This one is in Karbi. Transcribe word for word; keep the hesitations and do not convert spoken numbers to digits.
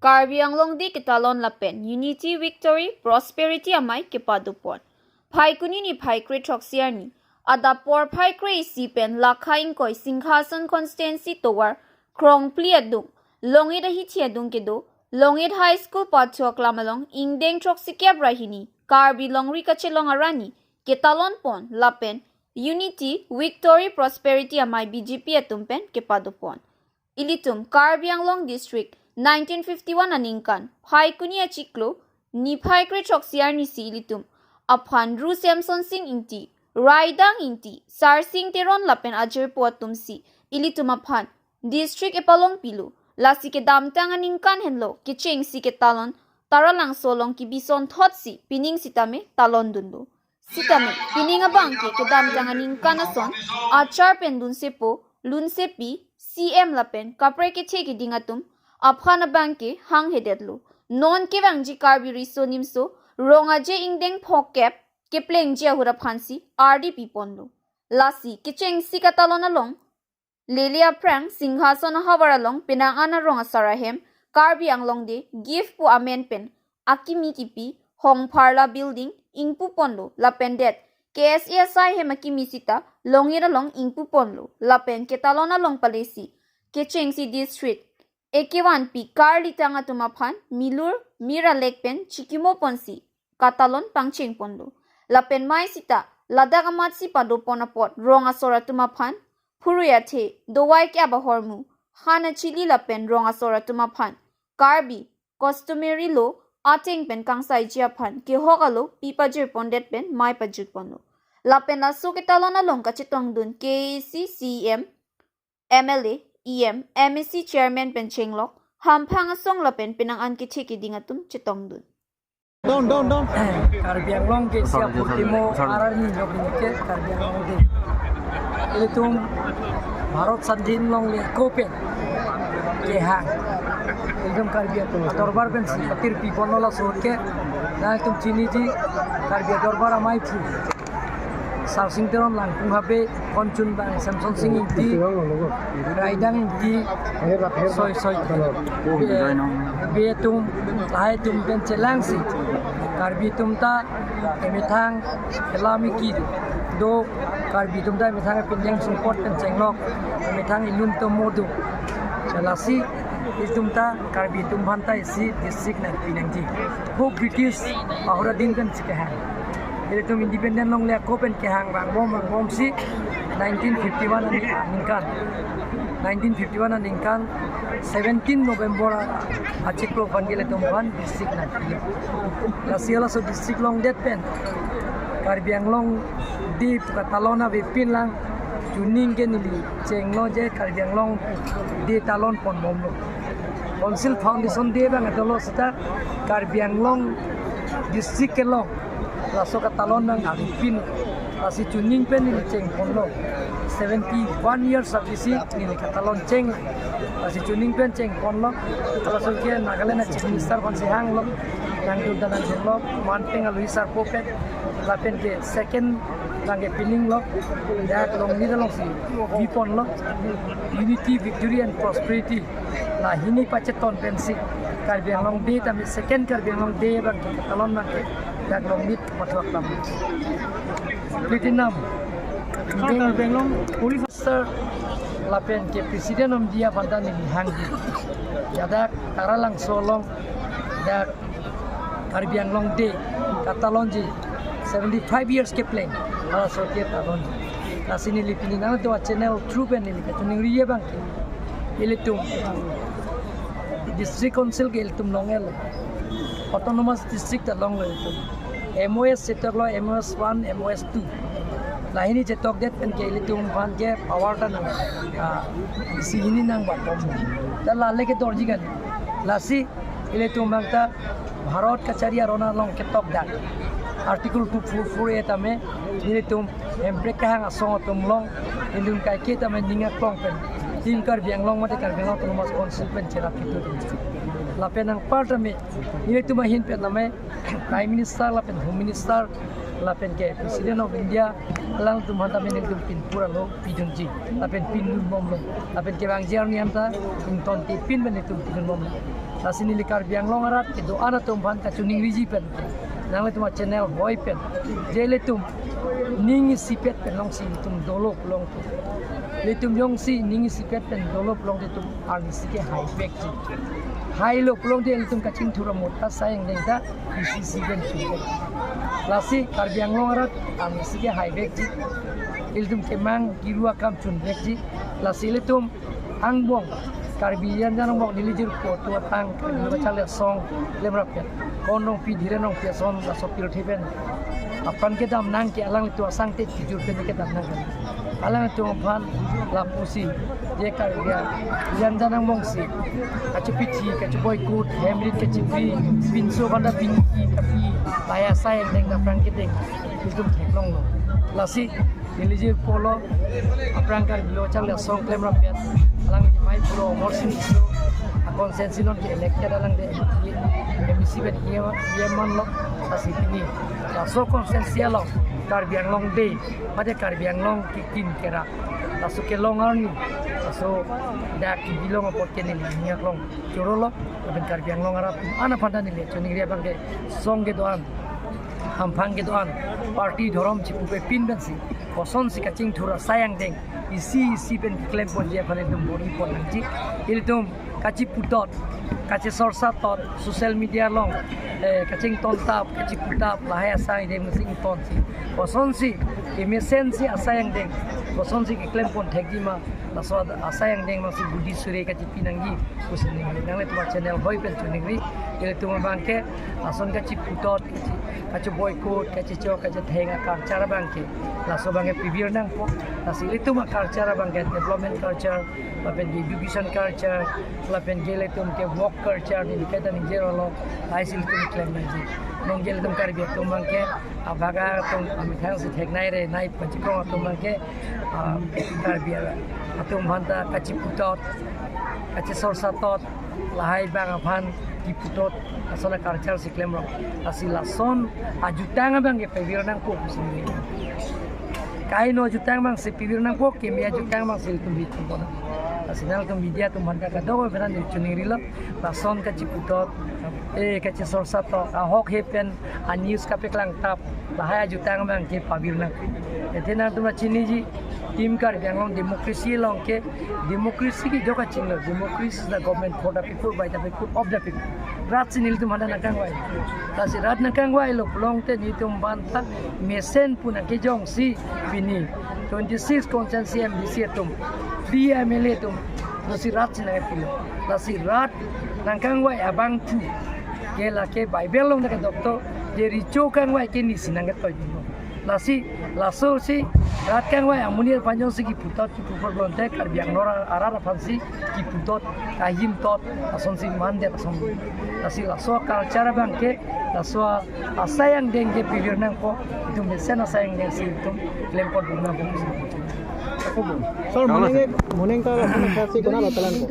Karbi Anglong Day ketalon lapen Unity, Victory, Prosperity amei kepadopon. Phaikuni niphai kre throksi arni adap porphai kre isi pen Lakha ingkoi Singhason constituency tovar Krongpli adung, Longit ahithi adung kedo Longit High School pathu aklam along ingdeng throksi kep ra hini Karbi Longri Kachelong Arni ketalon pon lapen Unity, Victory, Prosperity amei B J P atum pen kepadopon. Ilitum Karbi Anglong District nineteen fifty-one aningkan Phaikuni achiklo niphai kre throksi arni si ilitum aphan Ru Semson Sing Ingti, Raidang Ingti, Sarsing Teron lapen ajirpo atum si ilitum aphan district epalongpilo. Lasi kedamtang aningkan henlo kechengsi ketalon Taralangso along kebison thotsi pining sitame talondunlo. Sitame pining abangke kedamtang aningkan ason achar pen lunsepo, lunsepi, C M lapen kaprek kethe keding atum aphan abangke hanghedetlo. Non kevangji Karbi riso nimso rong aje ingdeng phokep keplengji ahut aphansi ardi piponlo. Lasi kechengsi katalon along lele aphrang Singhason ahavar along penang an arong asar ahem Karbi Anglong Day gift pu amen pen akimi kipi Hongpharla building ingpuponlo lapen det K S A asai hem akimi sita Longit along ingpuponlo lapen ketalon along palesi kechengsi district ekevanpi karlitang atum aphan milur mir alek pen chikimoponsi katalon pangchengponlo. Lapen mei sita ladak amatsi padopon apot rong asor atum aphan phurui athe, dovai ke-ap ahormu, han achili lapen rong asor atum aphan Karbi customary law ateng pen kangsaiji aphan kehok alo pipajirpondet pen mei pajutponlo. Lapen laso ketalon along kachetongdun K A A C C E M, M L A, E M, M A C chairman pen chenglok Hamphang Asong lapen penang an kethe keding atum chetongdun. Down, down, down. Karbi Anglong ke sia putimo arar ni jok ni ke Karbi Anglong Day. Ilitum Bharat Sadhin longle ako pen kehang. Ilitum Karbi Anglong dorbar pensi patir piponlo laso ke. Nangtum chiniji Karbi dorbar amei thu. Sarsing Teron, Langkung Habe, Konchun Bang, Semson Sing Ingti, Raidang Ingti, soi soi, be atum, lahai atum pen chelangsi Karbi atum ta emethang elam iki do, Karbi atum ta emethang epinjeng support pen chenglok, emethang ilum tomo do. Lasi itum ta Karbi atum aphan ta isi district nangpi nangji. Ho British ahora din pensi kehang. Ilitum independent longle ako pen kehang vangbom vangbomsi nineteen fifty-one ani-, aningkan. Nineteen fifty-one aningkan seventeen November a-, achiklo aphan ke ilitum aphan district nangpi. Lasi halaso district longdet pen Karbi Anglong Day pu katalon avepin lang, chuning ke neli chenglo je Karbi Anglong Day talon ponbomlo. Council Foundation Day abang dolo seta Karbi Anglong District kelong laso katalon abang avepin. Lasi chuning pen neli chengponlo. Seventy-one years aphi si neli katalon cheng. Lasi chuning pen chengponlo. Laso ke Nagaland a Chief Minister aphansi hanglo. Nangdun ta nangdunlo. Manpeng alohi sarpo pen. Lapen ke second abang ke pininglo. Dak Longnit alongsi biponlo. Unity, victory and prosperity. La hini pacheton pensi Karbi Anglong Day tame second Karbi Anglong Day abang ke katalon abang ke dak Longnit mathuak tam. Platinum. Karbi Anglong Police Sir lapen ke President of India aphan ta neli hangji. Ladak Taralangso along dak Karbi Anglong Day katalonji, seventy-five years kepleng halaso ke talonji. Lasi neli pini nangtum a channel through pen neli kachiningri abang ke ilitum District Council ke ilitum longlo, Autonomous District ta longlo ilitum. M O S chetoklo, M O S one, M O S two. La hini chetokdet pen ke ilitum aphan ke power ta nang, ah, isi hini nangbatom. Ta la le ke dorji kali. Lasi ilitum abang ta Bharat kachari aron along ketok dak Article two four four A tame ilitum Hemprek kehang asong atum along ilitum kaike tame ning aklong pen, Team Karbi Anglong mate Karbi Anglong Autonomous Council pen cherap itu. Lapen anpar tame ilitum ahin pen tame Prime Minister lapen Home Minister lapen ke President of India alangtum aphan tame nelitum pin pura lo pidunji lapen pindunbomlo lapen kevangji arni anta ington tipin pen nelitum pidunbomlo. Lasi neli Karbi Anglong arat kedo-an atum aphan kachiningriji pen, nanglitum achannel hoi pen, je ilitum ning isipet pen longsi ilitum dolop longtum, ilitum jongsi ning isipet pen dolop longte ilitum arnisi ke haivekji. Hailo pulongte ilitum kachingthur amot asai angdeng ta isi isi pen chuvek. Lasi Karbi Anglong arat arnisi ke haivekji. Ilitum kemang kiru akam chunvekji. Lasi ilitum angbong, Karbi Anjan angbong neli jirpo atum aphan, Karbi Lo Kacharli Asong klemrap pen, Kondong Pi, Dhiren Rongpi ason laso pirthe pen apran kedam nang ke alanglitum asangte kijur pen kedam nang. Alanglitum aphan lapusi, je Karbi Anjan angbongsi kachepithi, kache-boycott, hem rit kachepi, pinso aphan ta pinki kapi, lahai asai angdeng apran kedeng ilitum theklonglo. Lasi neli jirpo lo, aphrang Karbi Lo Kacharli Asong klemrap pen, alangli mai pulo Amarsing Tisso a-constituency non ke-elected alangli M A C pen E M, E M manlo. Lasi pini laso constituency along Karbi Anglong Day, mate Karbi Anglong kekim kerak, laso kelong arni, laso dak kebi long apot ke neli ningje aklong chorolo. Lapen Karbi Anglong arat atum an aphan ta neli chiningri abang ke, song kedo-an, hamphang kedo-an, party dhorom chipupepin pensi kosonsi kachingthur asai angdeng isi isi pen keklemponji aphan ilitum bor-ipon nangji. Ilitum kacheputot, kachesorsatot, social media along, eh, kachingtontap, kacheputap, lahai asai angdeng masi ingtonsi, kosonsi kemesensi asai angdeng kosonsi keklempon thekji ma, laso asai angdeng masi budi sure kachepi nangji pusi neli nanglitum achannel hoi pen chiningri. Ilitum abang ke lason kacheputot, kache, kache-boycott, kachechok, kachetheng a-culture abang ke, laso abang ke pavir nangpo. Lasi ilitum a-culture abang ke development culture, lapen ke education culture, lapen ke ilitum ke work culture, neli kaita ningje rolo, lahai si ilitum klem nangji. Non ke ilitum Karbi atum abang ke, abhaga atum amethang si theknai re nai pachikong atum abang ke, ah, Karbi atum aphan ta kacheputot, kachesorsatot, lahai abang aphan keputot, lason a-culture si klemrong. Lasi lason ajutang abang ke pavir nangpo pusi neli. Kaheno ajutang abang si pavir nangpo, keme ajutang abang si ilitum rit nangpo. Lasi nangtum media atum aphan ta kadokave aphan neli chiningrilo, lason kacheputot, eh, kachesorsatot, ahokhe pen a-news kapeklangtap, lahai ajutang abang ke pavir nang. Athe nangtum ta chiniji, Team Karbi Anglong democracy along ke, democracy ke jo kachinglo, democracy is the government for the people, by the people, of the people. Rat si nelitum aphan ta nangkangvai. Lasi rat nangkangvailo pulongte nelitum aphan ta mesen pu nangkejongsi pini twenty-six constituency M D C atum, three M L A atum, lasi rat si nangpilo. Lasi rat nangkangvai abangphu ke lake Bible along ta kedokto, je recho kangvai ke nisi nangketoi. Lasi lasosi rat kangvai amonit aphan jongsi keputot kepu pulote Karbi Anglong arat aphansi keputot, kahimtot, lasonsi mandet ason. Lasi laso culture abang ke, laso asai angdeng ke pavir nangpo, itum mesen asai angdeng si itum klempon nangpo. Sir, moning, moning ta lapuson si konat lo talan?